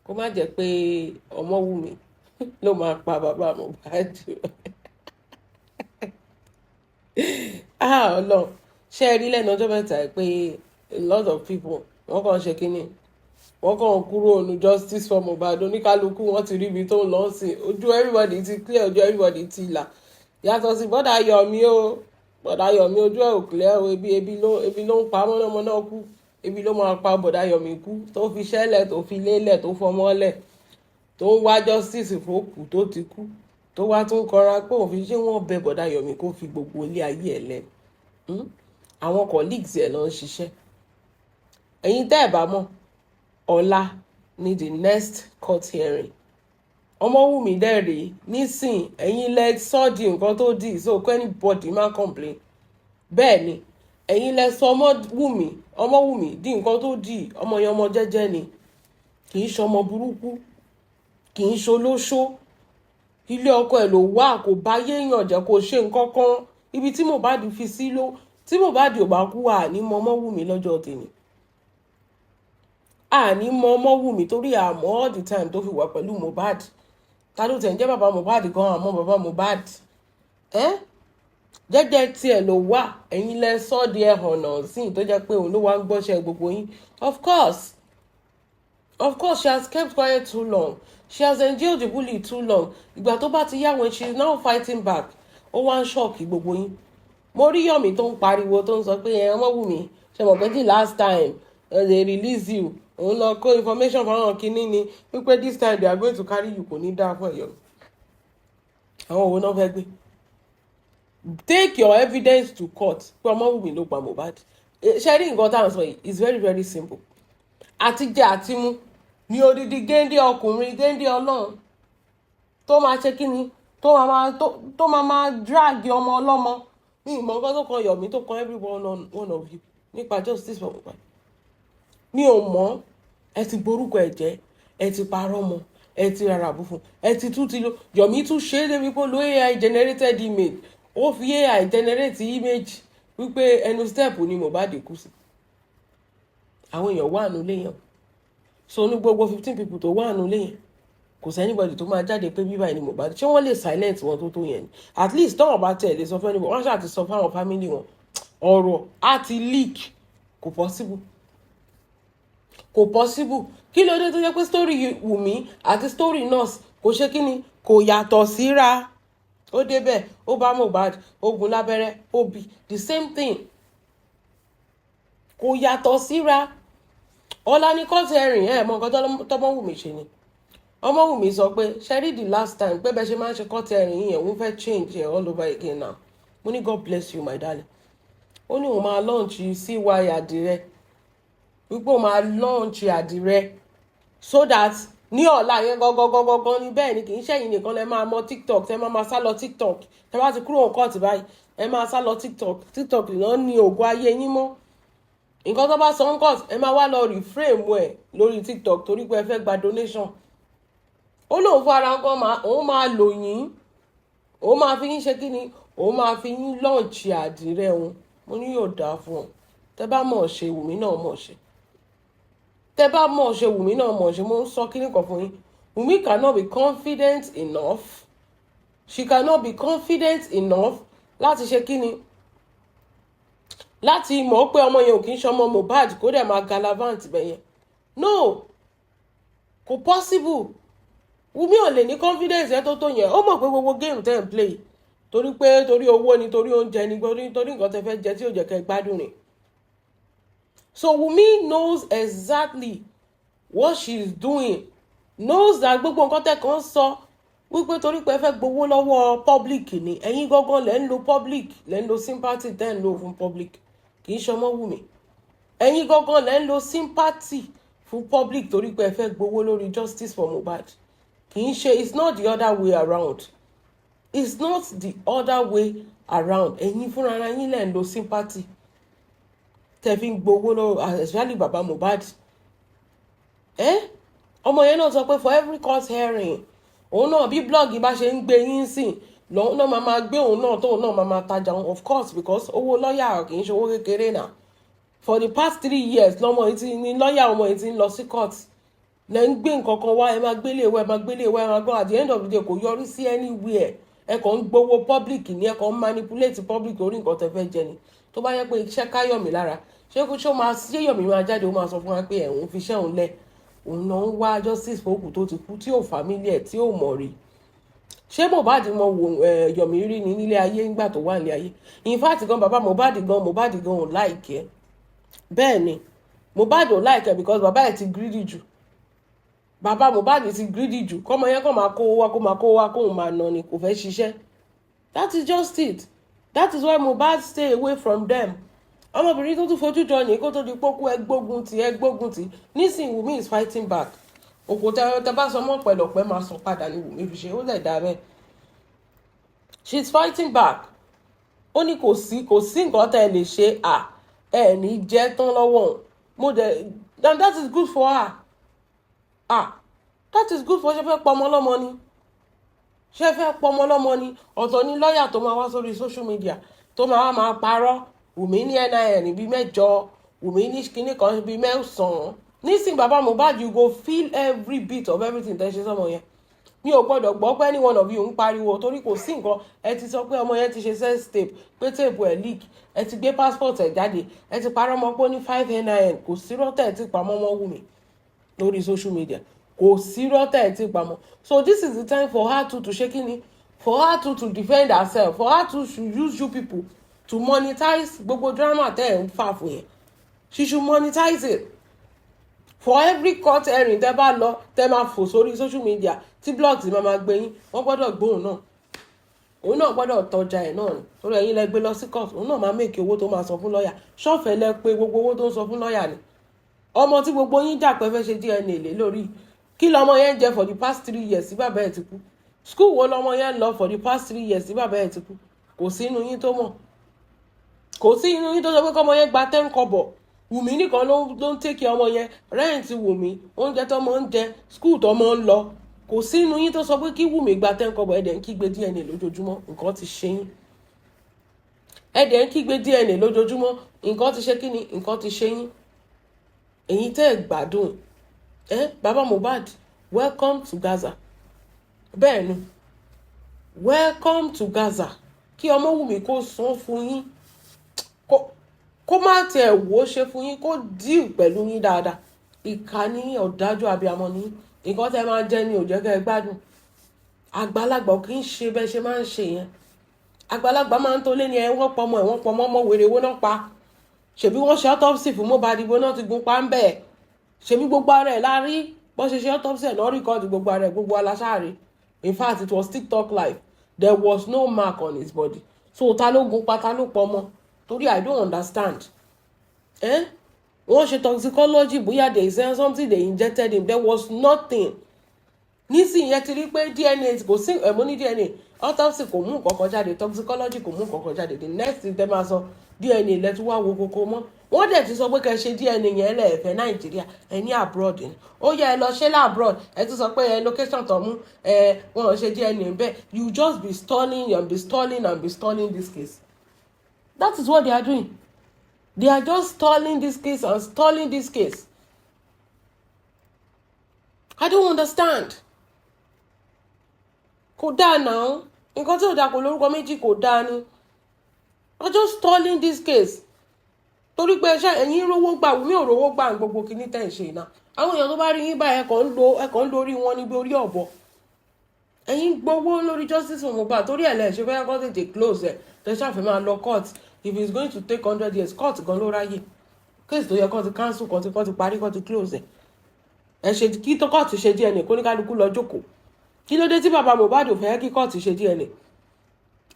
Kó má jẹ́ pé Ọmọ́wùmí ló máa pa bàbá Mohbad. Ah, Ọlọ́run, ṣé ẹ rí lẹ́nu ọjọ́ mẹ́ta yìí pé a lot of people, wọ́n kàn ṣe kínní, wọ́n kàn kúrò ní justice for Mohbad? Oníkálukú wọ́n ti rí ibi tó ń lọ sí. Ojú everybody ti clear, ojú everybody ti là, yàtọ̀ sí bọ́dà Yọ̀mí o. Bọ́dà Yọ̀mí, ojú ẹ̀ ò clear o. Ebi ló ń pa mọ́nàmọ́ná kú. Ebi ló máa pa bọ́dà Yọ̀mí kú, tó fi ṣẹ́lẹ̀, tó fi lélẹ̀, tó fọmọ́lẹ̀, tó ń wá justice fókù tó ti kú, tó wá tún kọra pé òun fi ṣé. Wọ́n bẹ bọ́dà Yọ̀mí kó fi gbogbo ilé ayé ẹ̀ lẹ̀. Àwọn colleagues ẹ̀ ló ń ṣiṣẹ́. Ẹ̀yin tẹ́ ẹ̀ bá mọ̀, ọ̀la ni the next court hearing. Ọmọwùmí dẹ̀ rèé nísìn, ẹ̀yin lẹ sọ́ di nǹkan tó dì, so kó anybody má complain. Bẹ́ẹ̀ ni, ẹ̀yin lẹ sọ Ọmọwùmí di nǹkan tó dì. Ọmọ yẹn, ọmọ jẹ́jẹ́ ni, kì í ṣọmọ burúkú, kì í ṣolóṣó. Ilé ọkọ ẹ̀ ló wà, kò bá yéèyàn jẹ́, kó ṣe nǹkan kan. Ibi tí Mohbad fi sí ló tí Mohbad ò bá kú, àní mọ Ọmọwùmí lọ́jọ́ tèmi, àní mọ Ọmọwùmí, torí àmọ́ all the time tó fi wà pẹ̀lú Mohbad, ta ló tẹ̀ ń jẹ́ bàbá Mohbad gan? Àmọ́ bàbá Mohbad ẹ́ jẹ́jẹ́ tiẹ̀ ló wà. Ẹ̀yin lẹ sọ́ di ẹ̀hànà sí, tó jẹ́ pé òun ló wá ń gbọ́ṣẹ́ gbogbo yín. Of course, of course, she has kept quiet too long, she has endured the bully too long. Ìgbà tó bá ti yá, when she is now fighting back, ó wá ń shock gbogbo yín. Mo rí Yọ̀mí tó ń pariwo, tó ń sọ pé ẹ Ọmọwùmí ṣe mọ̀ pé the last time they release you, òun lọ kó information fáwọn kinní ni, wípé this time they are going to carry you. Kò ní dáa fún ẹ̀yọ́. Àwọn òun náà fẹ́ gbé. Take your evidence to court pé Ọmọwùmí ló pa Mohbad. Ṣe rí nǹkan tá à ń sọ yìí is very, very simple. Àti jẹ àti mu ní odidi géńdé ọkùnrin, géńdé Ọlọ́run, tó máa ṣe kíni, tó máa drag ọmọ ọlọ́mọ ní ìmọ̀ nǹkan tó kan Yọ̀mí, tó kan every one of you nípa justice for Mohbad, mi ò mọ̀. Ẹ ti borúkọ ẹ jẹ́, ẹ ti parọ́ mọ́, ẹ ti rárá bú fún, ẹ ti tún ti lo. Yọ̀mí tún ṣe é débi pé ó lo AI generated image, ó fi AI generate image wípé ẹnu step ni Mohbad kú sí. Àwọn èèyàn wà nulẹ̀ yẹn, so ní gbogbo 15 people tó wà nulẹ̀ yẹn, kò sí anybody tó máa jáde pé bíbá ni Mohbad. Ṣé wọ́n lè silent wọn tó yẹn ni? At least tọ́wọ́n bá tẹ̀ lè sọ fún anybody, wọ́n ṣáà ti sọ fáwọn family wọn, ọ̀rọ̀ á ti leak. Kò possible, kò possible. Kí ló dé tó jẹ́ pé story Wùmí àti story nurse kò ṣe kí ni, kò yàtọ̀ síra? Ó débẹ̀, ó bá Mohbad, ó gún lábẹ́rẹ́, ó bí. The same thing, kò yàtọ̀ síra. Ọ̀la ní court hearing. Ẹ̀ mọ nǹkan tọ́mọ́wùmí ṣe ni. Ọmọwùmí sọ pé ṣe rí the last time pé bẹ́ẹ̀ ṣe máa ń ṣe court hearing yẹn, òun fẹ́ change it all over again now. Mo ní, "God bless you, my darling." Ó ní òun máa launch cy àdìrẹ, wípé òun máa launch àdìrẹ so that ní ọ̀la yẹn gangan ni. Bẹ́ẹ̀ ni, kì í ṣẹ̀yìn nìkan lẹ máa mọ TikTok tẹ máa máa sá lọ. TikTok, tẹ bá ti kúrò court báyìí, ẹ máa sá lọ TikTok. TikTok náà ní ògo ayé yín mọ́. Nǹkan tó bá sọ ń court, ẹ máa wá lọ reframe ẹ lórí TikTok torí pé ẹ fẹ́ gba donation. Ó lóun fún ara nǹkan, òun máa lò yín, òun máa fi yín ṣe kí ni, òun máa fi yín launch àdìrẹ òun. Mo ní yóò dáa fún ọ. Tẹ bá mọ̀ ṣe, Wùmí náà mọ̀ ṣe. Tẹ bá mọ̀ ṣe, Wùmí náà mọ̀ ṣe. Mo ń sọ kíní kan fún yín: Wùmí cannot be confident enough, she cannot be confident enough láti ṣe kíni, láti mọ̀ pé ọmọ yẹn ò kí ń ṣọmọ Mohbad, kó dẹ̀ máa galavant bẹ̀yẹn. No, kò possible. Wùmí ò lè ní confidence yẹn tó yẹn. Ó mọ̀ pé gbogbo game tẹ́ ń play, torí pé torí owó ni, torí oúnjẹ ni, torí nǹkan tẹ́ fẹ́ jẹ tí ò jẹ́ kẹ́ gbádùn ni. So Wùmí knows exactly what she is doing, knows that gbogbo nǹkan tẹ́ kàn ń sọ wípé torí pé ẹ fẹ́ gbowó lọ́wọ́ public ni, ẹ̀yin gangan lẹ́ ń lo public, lẹ́ ń lo sympathy tẹ́ ń lò fún public. Kì í ṣọmọ Wùmí, ẹ̀yin gangan lẹ́ ń lo sympathy fún public torí pé ẹ fẹ́ gbowó lórí justice for Mohbad. Kì í ṣe, it's not the other way around, it's not the other way around. Ẹ̀yin fúnra yín lẹ́ ń lo sympathy tẹ́ fi ń gbowó lọ́wọ́, especially baba Mohbad. Ẹ́ ọmọ yẹn náà sọ pé for every court hearing, òun náà, bí blog bá ṣe ń gbé yín sìn lòun náà máa máa gbé, òun náà tóun náà máa máa tajà òun. Of course, because owó lọ́ọ̀yà kì í ṣe owó kékeré náà. For the past 3 years lọ́mọ yìí ti ní lọ́ọ̀yà, ọmọ yìí ti ń lọ sí court. Lẹ ń gbé nǹkan kan wá, ẹ máa gbélé wá, ẹ máa gbélé wá, ẹ máa gbọ́. At the end of the day, kò yọrí sí anywhere. Ẹ kàn ń gbowó public ní, ẹ kàn ń manipulate public orí nǹkan tẹ́ fẹ́ jẹ ni. Tó bá yẹ pé iṣẹ́ káyọ̀mí lára, ṣé kó ṣó máa ṣé Yọ̀mí máa jáde, ó máa sọ fún wa pé ẹ̀hún fi iṣẹ́ òun lẹ̀, òun náà ń wá justice fókù tó ti kú, tí ò family ẹ̀, tí ò mọ̀ rí? Ṣé Mohbad mọ wò ẹ Yọ̀mí rí ní nílé ayé ńgbà tó wà nílé ayé? In fact gan, bàbá Mohbad gan ò like ẹ. Bẹ́ẹ̀ ni, Mohbad ò like ẹ because bàbá ẹ̀ ti greedy jù. Bàbá Mohbad ti greedy jù. Kọ́mọ yẹn kàn máa kó wá, kó máa kó wá, kóun máa nà ni, kò fẹ́ ṣiṣẹ́. That is just it. That is why Mohbad stay away from them. Ọmọbìnrin tó tún fojú jọ ní kó tó di pókú, ẹ gbógun tì, ẹ gbógun tì. Nísìnyí, Wùmí is fighting back. Òkò tẹ bá sọ mọ́ pẹ̀lọ́pẹ́ máa sọ padà ní Wùmí fi ṣe ó lẹ̀ dá bẹ́ẹ̀. She is fighting back. Ó ní kò sí nǹkan tẹ́ ẹ lè ṣe à ẹ ní jẹ́ tán lọ́wọ́ òun. Mo dẹ̀, and that is good for her. Ah, that is good for. Ṣe fẹ́ pọmọ lọ́mọ ni? Ṣe fẹ́ pọmọ lọ́mọ ni? Ọ̀tọ̀ ni lọ́ọ̀yà tó máa wá sórí social media, tó máa wá máa parọ́. Wùmí ní NIN bíi 8, Wùmí ní kinní kan bíi 9. Nísìnyí, bàbá Mohbad, you go feel every bit of everything tẹ́ ṣe sọ́mọ yẹn. Mi ò gbọ́dọ̀ gbọ́ pé any one of you ń pariwo, torí kò sí nǹkan. Ẹ ti sọ pé ọmọ yẹn ti ṣe sex tape, pé tape ẹ̀ leak. Ẹ ti gbé passport ẹ̀ jáde, ẹ ti parọ́ mọ́ pé ó ní five NIN. Kò sí rọ́tẹ̀ ẹ ti pamọ́ mọ́ Wùmí lórí social media. Kò sí rọ́tẹ̀ ẹ ti pamọ́. So this is the time for her to ṣe kíni, for her to defend herself, for her to use you people to monetize gbogbo drama tẹ́ ẹ̀ ń fà fún yẹn. She should monetize it. For every court hearing tẹ́ bá lọ, tẹ́ máa fò sórí social media tí blogs máa gbé yín, wọ́n gbọ́dọ̀ gbóhùn náà, òun náà gbọ́dọ̀ tọjà ẹ̀ náà ni, torí ẹ̀yin lẹ gbé lọ sí court. Òun náà máa make owó tó máa sọ fún lọ́ọ̀yà. Ṣọ́ọ̀fẹ́ lẹ pé gbogbo owó tó ń sọ fún lọ́ọ̀yà ni. Ọmọ tí gbogbo yín jà pé fẹ́ ṣe DNA lé lórí, kí lọmọ yẹn jẹ for the past 3 years tí bàbá ẹ̀ ti kú? School wo lọmọ yẹn lọ for the past 3 years tí bàbá ẹ̀ ti kú? Kò sí inú yín tó mọ̀. Kò sí inú yín tó sọ pé kọ́mọ yẹn gba 10 kọ́bọ̀. Wùmí nìkan ló ń take care ọmọ yẹn. Rent Wùmí, oúnjẹ tọmọ ń jẹ, school tọmọ ń lọ, kò sí inú yín tó sọ pé kí Wùmí gba 10 kọ́bọ̀. Ẹ̀dẹ̀ ń kígbe DNA lójoojúmọ́. Nǹkan ti ṣe yín. Ẹ̀dẹ̀ ń kígbe DNA lójoojúmọ́. Nǹkan ti ṣe kí ni? Nǹkan ti ṣe yín. Èyí tẹ́ ẹ̀ gbádùn ẹ, bàbá Mohbad, welcome to Gaza. Bẹ́ẹ̀ ni, welcome to Gaza. Kí ọmọ Wùmí kó san fún yín, kó má tiẹ̀ wò ó ṣe fún yín, kó deal pẹ̀lú yín dáadáa. Ìkà ní, ọ̀dájú abiyamọ ní. Nǹkan tẹ́ máa jẹ́ ní ò jẹ́ kẹ́ ẹ gbádùn. Àgbàlagbà kì í ṣe bẹ́ẹ̀ ṣe máa ń ṣe yẹn. Àgbàlagbà máa ń tó lé ní ẹ. Wọ́n pọ̀ ọmọ ẹ̀, wọ́n pọ̀ ọmọ ọmọ wèrè wo náà pa? Ṣèbí wọ́n ṣe autopsy fún Mohbad, ibo náà ti gun pa ń bẹ́ẹ̀? Ṣèbí gbogbo ara ẹ̀ la rí. Bọ́n ṣe ṣe autopsy ẹ̀ náà, record gbogbo ara ẹ̀, gbogbo aláṣáàrí. In fact, it was TikTok live. There was no mark on his body. So ta ló gun pa? Ta ló pọ̀ ọmọ? Torí I don't understand, eh? Wọ́n ṣe toxicology, bóyá there is something they injected him. There was nothing. Nísìnyí, ẹ ti rí pé DNA kò sí ẹ̀mú ní DNA. Autopsy kò mú nǹkan kan jáde, toxicology kò mú nǹkan kan jáde. The next thing tẹ́ máa sọ, DNA lẹ́tí wá wo kókó mọ́. Wọ́n dẹ̀ ti sọ pé kẹ́ ṣe DNA yẹn lẹ́ẹ̀fẹ́ Nàìjíríà, ẹ ní abroad ni ó yẹ ẹ lọ ṣe l'abroad. Ẹ tún sọ pé ẹ location tó mú ẹ, wọn ò ṣe DNA bẹ́ẹ̀. You just be stalling and be stalling and be stalling this case. That is what they are doing. They are just stalling this case and stalling this case. I don't understand. Kò dáa náà. Nǹkan tí ò dáa kò lórúkọ méjì, kò dáa ni. Wọ́n just stalling this case torí pé ṣé ẹ̀yin rówó gbà? Wùmí ò rówó gbà. Gbogbo kìíní tẹ̀ ń ṣe iná, àwọn èèyàn tó bá rí yín báyìí, ẹ̀kọ́ ń lo, ẹ̀kọ́ ń lórí wọn níbi orí ọ̀bọ. Ẹ̀yin gbowó lórí justice for Mohbad, torí ẹ̀ lẹ̀ ṣe fẹ́ kọ́ tètè close ẹ̀. Tẹ̀ ṣàfẹ́ máa lọ court. If it's going to take 100 years, court gan ló ráyè. Case tó yẹ kó ti cancel, kó ti parí, kó ti close ẹ̀, ẹ ṣe kí tó court ṣe DNA, kó ní kálukú lọ jókòó. Kí ló dé tí bàbá Mohbad ò fẹ́ kí court ṣe DNA?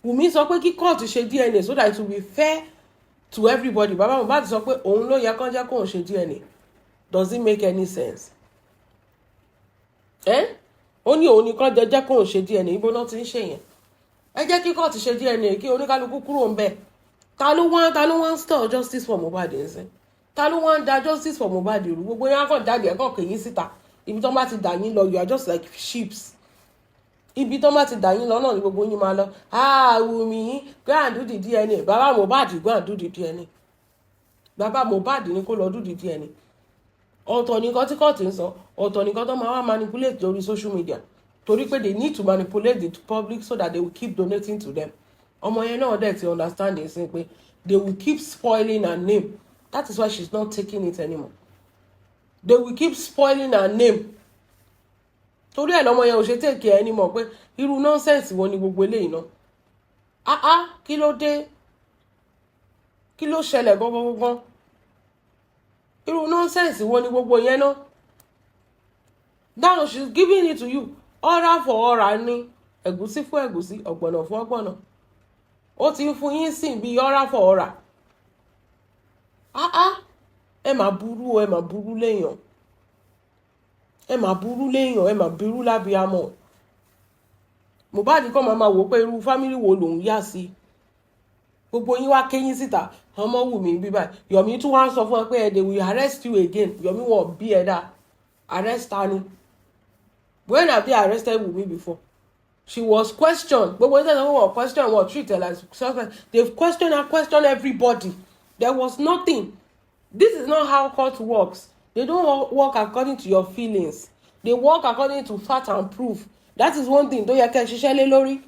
Wùmí sọ pé kí court ṣe DNA so that it will be fair to everybody. Bàbá Mohbad sọ pé òun ló yẹ kán jẹ́ kóun ṣe DNA. Does it make any sense? Ẹ́ ó ní òun nìkan jẹ́ kóun ṣe DNA. Ibo náà ti ń ṣe yẹn? Ẹ jẹ́ kí court ṣe DNA, kí oníkálukú kúrò ń bẹ̀. Ta ló wá ń stop justice for Mohbad ń sìn? Ta ló wá ń da justice for Mohbad rú? Gbogbo yẹn á kàn jáde, ẹ̀ kàn kèyín síta. Ibi tó bá ti dà yín lọ, you are just like sheeps. Ibi tó bá ti dà yín lọ náà ni gbogbo yín máa lọ. Ah, Wùmí, go and do the DNA. Bàbá Mohbad, go and do the DNA. Bàbá Mohbad ní kó lọ do the DNA. Ọ̀tọ̀ nìkan tí kóòtù ń sọ, ọ̀tọ̀ nìkan tó máa wá manipulate lórí social media, torí pé they need to manipulate the public so that they will keep donating to them. Ọmọ yẹn náà dẹ̀ ti understand it sí pé they will keep spoiling her name. That is why she's not taking it anymore. They will keep spoiling her name. Torí ẹ̀ lọ́mọ yẹn ò ṣe take care anymore, pé irú nonsense wo ni gbogbo eléyìí náà? Ah ah, kí ló dé? Kí ló ṣẹlẹ̀ gangan gangan? Irú nonsense wo ni gbogbo yẹn náà? Now she's giving it to you, ọ̀rá for ọ̀rá ní, ẹ̀gúsí fún ẹ̀gúsí, ọ̀gbọ̀nà fún ọ̀gbọ̀nà. Ó ti ń fún yín sìn bí ọ̀rá for ọ̀rá. Ah ah, ẹ mà burú o, ẹ mà burú léèyàn, ẹ mà burú léèyàn, ẹ mà burú lábíamọ. Mohbad kọ́ máa wò ó pé irú family wo lòun yá sí. Gbogbo yín wá kéyín síta. Ọmọ Wùmí bíbá, Yomi tún wá ń sọ fún ẹ pé ẹ, they will arrest you again. Yomi, wọn bí ẹ dá arrest ta ni? When have they arrested Wùmí before? She was questioned. Gbogbo ní sẹ́yìn, wọ́n question, wọ́n treat her like suspect. They've questioned her, questioned everybody. There was nothing. This is not how court works. They don't work according to your feelings. They work according to fact and proof. That is one thing tó yẹ kẹ́ ẹ ṣiṣẹ́ lé lórí.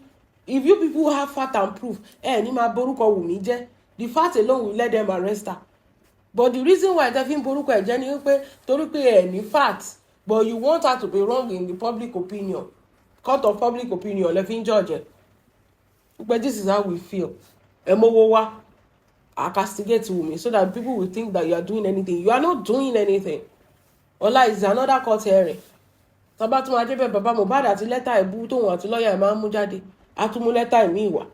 If you people have fact and proof, ẹ ní máa borúkọ Wùmí jẹ́. The fact alone will let them arrest her. But the reason why tẹ́ fi ń borúkọ ẹ̀ jẹ́ ni wípé torí pé ẹ ní fact, but you want her to be wrong in the public opinion. Court of public opinion lẹ fi ń judge ẹ pé this is how we feel. Ẹ mówó wá, I castigate Wunmi so that people will think that you are doing anything. You are not doing anything. Ọlá is another court hearing. Tọba tún máa débẹ̀, bàbá Mohbad àti lẹ́tà ìbú tóun àti lọ́ọ̀yà ẹ̀ máa ń mú jáde, á tún mú lẹ́tà ìmí ìwà.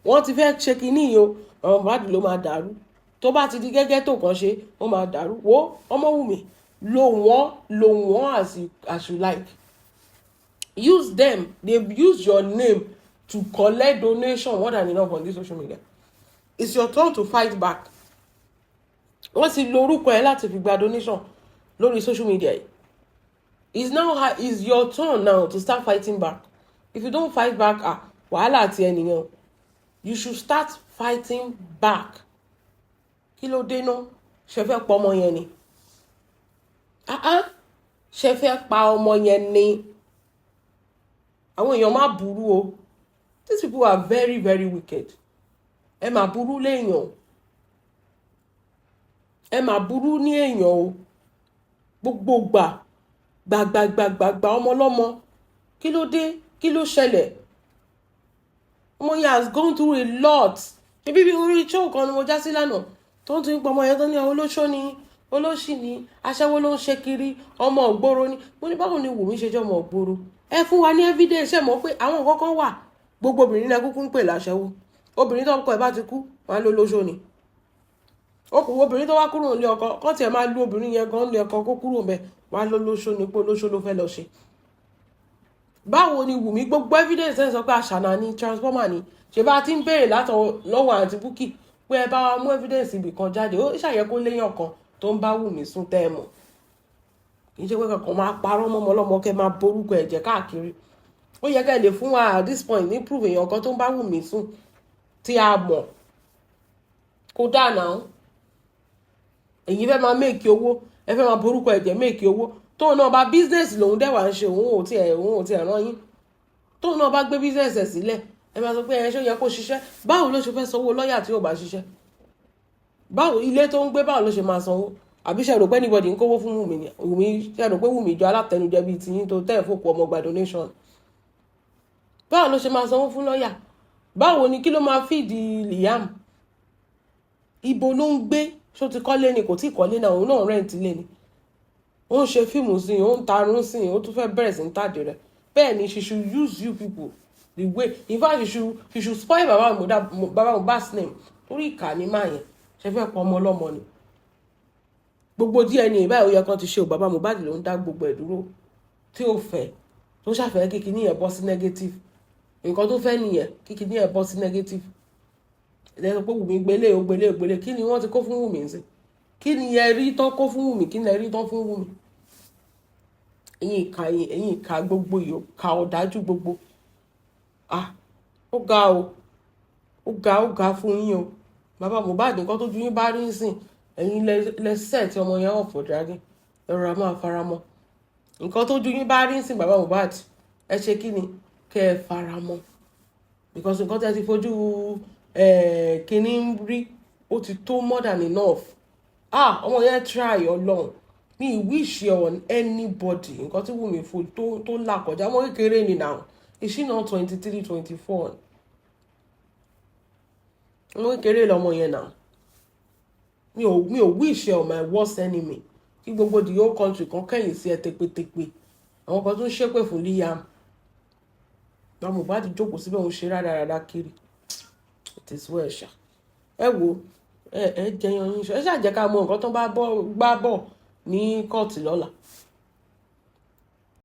Wọ́n ti fẹ́ ṣe kinní yìí o. Bàbá Mohbad ló máa dàrú. Tó bá ti di gẹ́gẹ́ tó kàn ṣe, ó máa dàrú. Wo Ọmọwùmí, lò wọ́n, lò wọ́n as you like. Use them. They've used your name to collect donation more than enough on this social media. It's your turn to fight back. Wọ́n ti lo orúkọ ẹ láti fi gba donation lórí social media yìí. It's your turn now to start fighting back. If you don't fight back, ah, wàhálà àti ẹnìyàn. You should start fighting back. Kí ló dé náà? Ṣe fẹ́ pa ọmọ yẹn ni? Ah ah, ṣe fẹ́ pa ọmọ yẹn ni? Àwọn èèyàn má burú o. These people are very, very wicked. Ẹ má burú léèyàn, ẹ má burú ní èèyàn o. Gbogbo gbà gbàgbàgbàgbà ọmọ ọlọ́mọ, kí ló dé? Kí ló ṣẹlẹ̀? Ọmọ yẹn has gone through a lot. Ṣebí bí orí show kan ni mo já sí lánàá tó ń tún pọ̀ ọmọ yẹn, tó ní olóṣó ni, olóṣì ni, aṣẹ́wó ló ń ṣe kiri, ọmọ ògbóró ni. Mo ní báwo ni Wùmí ṣe jẹ́ ọmọ ògbóró? Ẹ fún wa ní evidence. Ẹ mọ̀ pé àwọn nǹkan kan wà, gbogbo obìnrin náà kúkú ń pè láṣẹ́wó. Obìnrin tó ọkọ ẹ̀ bá ti kú, wọn á lọ lóṣó ni. Okùn obìnrin tó wá kúrò nílé ọkọ kọ́ tiẹ̀ máa lu obìnrin yẹn gan nílé ọkọ kó kúrò mbẹ, wọn á lọ lóṣó ni, pé olóṣó ló fẹ́ lọ ṣe. Báwo ni Wùmí? Gbogbo evidence ẹ̀ sọ pé àṣànà ni, transformer ni. Ṣe bá a ti ń béèrè látọ̀ lọ́wọ́ àǹtí Búkì pé ẹ bá wa mú evidence ibì kan jáde? Ó ṣàyẹ kó léyàn kan tó ń bá Wùmí sùn tẹ́ ẹ mọ̀. Kì í ṣe pé kankan máa parọ́ mọ́mọ́ ọlọ́mọ, kẹ́ máa borúkọ ẹ̀jẹ̀ káàkiri. Ó yẹ ká ẹ lè fún wa at this point ní proof èèyàn kan tó ń bá Wùmí sùn tí a mọ̀. Kó dáa náà. Èyí fẹ́ máa make owó, ẹ fẹ́ máa borúkọ ẹ̀jẹ̀ make owó. Tóun náà bá business lòun dẹ̀ wá ń ṣe, òun ò tiẹ̀ rán yín. Tóun náà bá gbé business ẹ̀ sílẹ̀, ẹ máa sọ pé ẹ ṣó yẹ kó ṣiṣẹ́. Báwo ló ṣe fẹ́ sanwó lọ́ọ̀yà tí ò bá ṣiṣẹ́? Báwo ilé tó ń gbé, báwo ló ṣe máa sanwó? Àbí ṣe rò pé anybody ń kówó fún Wùmí ni? Wùmí, ṣe rò pé Wùmí jọ alátẹnujẹ bíi tiyín tó tẹ́ ẹ̀ fòkù ọmọ gba donation? Báwo ló ṣe máa sanwó fún lọ́ọ̀yà? Báwo ni? Kí ló máa fìdí Liam? Ibo ló ń gbé? Ṣó ti kọ́lé ni? Kò tí ì kọ́lé náà, òun náà rent ilé ni. Ó ń ṣe fíìmù sí i, ó ń tarun sí i, ó tún fẹ́ bẹ̀rẹ̀ sí ń tàdé rẹ̀. Bẹ́ẹ̀ ni she should use you people the way. In fact, she should spoil Baba Mohbad, Baba Mohbad's name, torí ìkà ní máa yẹn. Ṣe fẹ́ pọ̀ ọmọ ọlọ́mọ ni? Gbogbo DNA báyìí, ó yẹ kán ti ṣe o. Baba Mohbad ló ń dá gbogbo ẹ̀ dúró, tí ó fẹ́, tó ṣàfẹ́ kíkiní yẹn bọ́ sí negative. Nǹkan tó fẹ́ nìyẹn, kíkiní yẹn bọ́ sí negative. Ẹ̀ sọ pé Wùmí gbélé o, gbélé o, gbélé. Kí ni wọ́n ti kó fún Wùmí sí? Kí ni ẹ rí tán kó fún Wùmí? Kí ni ẹ rí tán fún Wùmí? Ẹ̀yin ìka, ẹ̀yin ìka gbogbo yìí, ka ọ̀dájú gbogbo. Ah, ó ga o, ó ga, ó ga fún yín o. Bàbá Mohbad, nǹkan tó ju yín bá rí sìn, ẹ̀yin lẹ set ọmọ yẹn up for dragging. Ẹ rọra máa faramọ́ nǹkan tójú yín bá rí ń sìn bàbá Mohbad. Ẹ ṣe kí ni kẹ́ ẹ faramọ́, because nǹkan tẹ́ ti fojú kínní rí, ó ti tó, more than enough. Ah, ọmọ yẹn try. Ọlọ́run, mi wish on anybody nǹkan tí Wùmí fo tó là kọjá. Ọmọ kékeré ni now. Is she not 23, 24? Ọmọ kékeré lọmọ yẹn now. Mi ò wish on my worst enemy kí gbogbo the whole country kan kẹ́yìn sí ẹ tepetepe. Àwọn kan tó ń ṣépè fún Liam, bá Mohbad jókòó síbẹ̀, òun ṣe rádaràda kiri. It is well ṣá. Ẹ wo, ẹ jẹyan yín ṣe, ẹ ṣáà jẹ́ ká mọ nǹkan tó bá gbá bọ̀ ní kóòtù lọ́la.